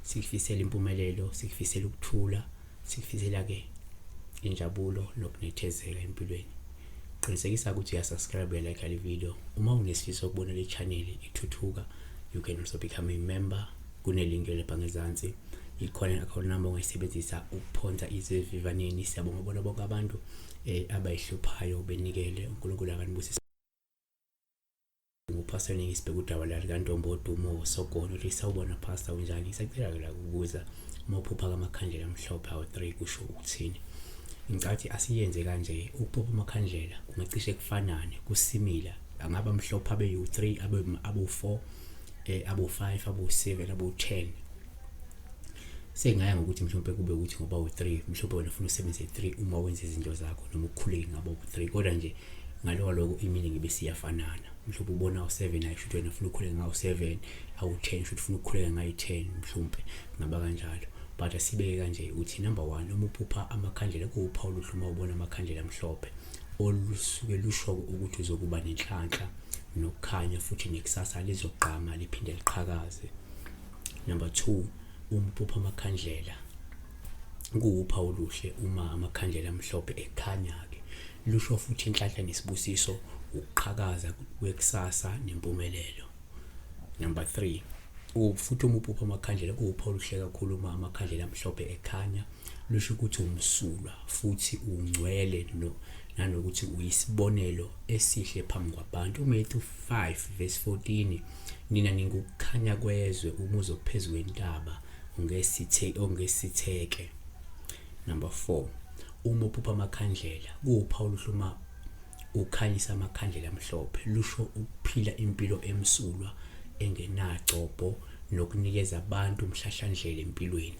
Sikufisela impumelelo, sikufisela ukuthula, sikufisela ke injabulo nokunethezeka empilweni. Qinisekisa ukuthi uyasubscribe, uyalike le video. Uma unesifiso sokubona le channel ithuthuka, you can also become a member. Kunelink lapha ngezansi. Ikhona i-account number ongayisebenzisa ukuphonsa izivivaneni. Siyabonga bona bonke abantu abayihluphayo benikele. uNkulunkulu akanibusise. NguPastor Ningi, sibheke udaba la likaNtombi Odumo Sogolo uthi sawubona Pastor, unjani? Ngisacela ke la ukubuza, uma uphupha kamakhandlela amhlophe awu-3 kusho ukuthini? Ngicathi asiyenze kanje, ukuphupha amakhandlela kungacishe kufanane kusimila, angaba mhlophe abe u-3, abe abu-4, abu-5, abu-7, abu-10. Sengaya ngokuthi mhlawumbe kube ukuthi ngoba u-3 mhlawumbe wena ufuna usebenzise 3 uma wenza izinto zakho noma ukukhuleke ngabo u-3, kodwa nje ngaloko lokho iminingi besiyafanana. Mhlawumbe ubona u-7 ayisho ukuthi wena ufuna ukukhuleka ngawu-7, awu-10 sho ukuthi ufuna ukukhuleka ngayi-10, mhlawumbe ngaba kanjalo. But asibeke kanje uthi number 1, uma uphupha amakhandlela kuwuphawu oluhle uma ubona amakhandlela amhlophe olusuke lusho ukuthi uzokuba nenhlanhla nokukhanya futhi nekusasa lizogqama liphinde liqhakaze. Number 2, uma uphupha amakhandlela kuwuphawu oluhle uma amakhandlela amhlophe ekhanya-ke, lusho futhi inhlanhla nesibusiso, ukuqhakaza kwekusasa nempumelelo. Number 3, futhi uma uphupha amakhandlela kuwuphawu oluhle kakhulu uma amakhandlela amhlophe ekhanya, lusho ukuthi umsulwa futhi ungcwele no nanokuthi uyisibonelo esihle phambi kwabantu. UMatthew 5 verse 14, nina ningukukhanya kwezwe, umuzi ophezu kwentaba ongesitheke. Number 4, uma uphupha amakhandlela kuwuphawu oluhle uma ukhanyisa amakhandlela amhlophe, lusho ukuphila impilo emsulwa engenagcobho nokunikeza abantu umhlahlandlela empilweni.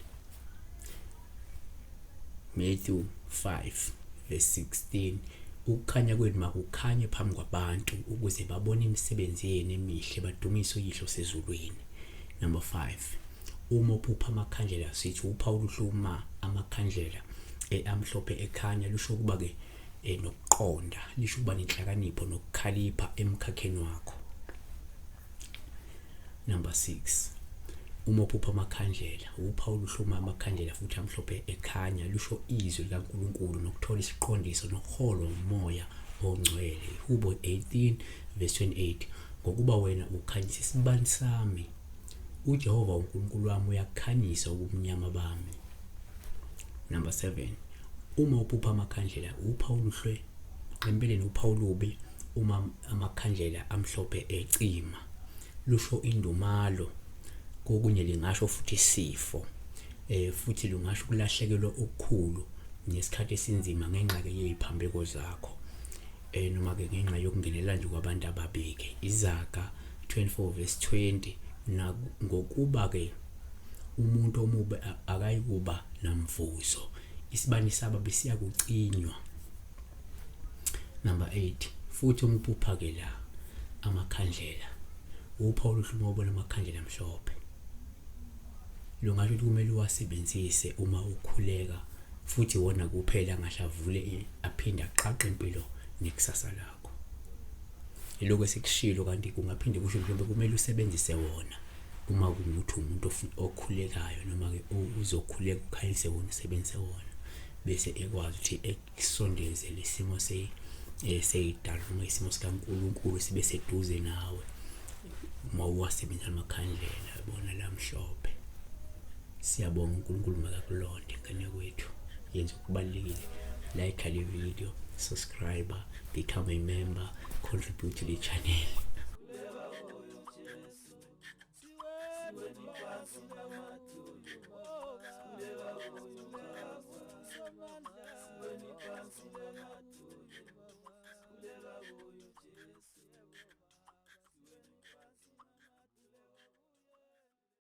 Matthew 5 verse 16, ukukhanya kwenu makukhanye phambi kwabantu ukuze babone imisebenzi yenu emihle badumise uYihlo osezulwini. Number 5, uma uphupha amakhandlela sithi uphawu oluhle uma amakhandlela amhlophe ekhanya, lusho ukuba ke nokuqonda, lisho ukuba nenhlakanipho nokukhalipha emkhakheni wakho. Number 6, uma uphupha amakhandlela uphawu oluhle uma amakhandlela futhi amhlophe ekhanya, lusho izwi likaNkulunkulu nokuthola isiqondiso nokuholwa umoya ongcwele. Ihubo 18 verse 28, ngokuba wena ukhanyisa isibani sami, uJehova uNkulunkulu wami uyakhanyisa ubumnyama bami. Number 7, uma uphupha amakhandlela uphawu oluhle, empeleni uphawu olubi uma amakhandlela amhlophe ecima, lusho indumalo, kokunye lingasho futhi isifo, futhi lungasho ukulahlekelwa okukhulu ngesikhathi esinzima ngenxa ke yeziphambeko zakho, noma ke ngenxa yokungenela nje kwabantu ababi-ke. Izaga 24 verse 20, ngokuba ke umuntu omubi akayikuba namvuzo, isibani sababi siyakucinywa. Number 8, futhi uma uphupha ke la amakhandlela uphawu oluhle uma ubona amakhandlela amhlophe, lungasho ukuthi kumele uwasebenzise uma ukhuleka, futhi wona kuphela angahle avule aphinde aqaqe impilo nekusasa lakho. Ilokho esikushilo, kanti kungaphinde kusho mhlawumbe kumele usebenzise wona uma kungukuthi umuntu okhulekayo noma ke uzokhuleka ukhanyise wona, usebenzise wona bese ekwazi ukuthi ekusondeze lesimo seyidalo noma isimo sikaNkulunkulu sibe seduze nawe uma uwasebenzisa amakhandlela yabona lamhlophe. Siyabonga, uNkulunkulu makakulonde ngane kwethu, yenza okubalulekile. Like le video, subscribe, become a member, contribute to the channel.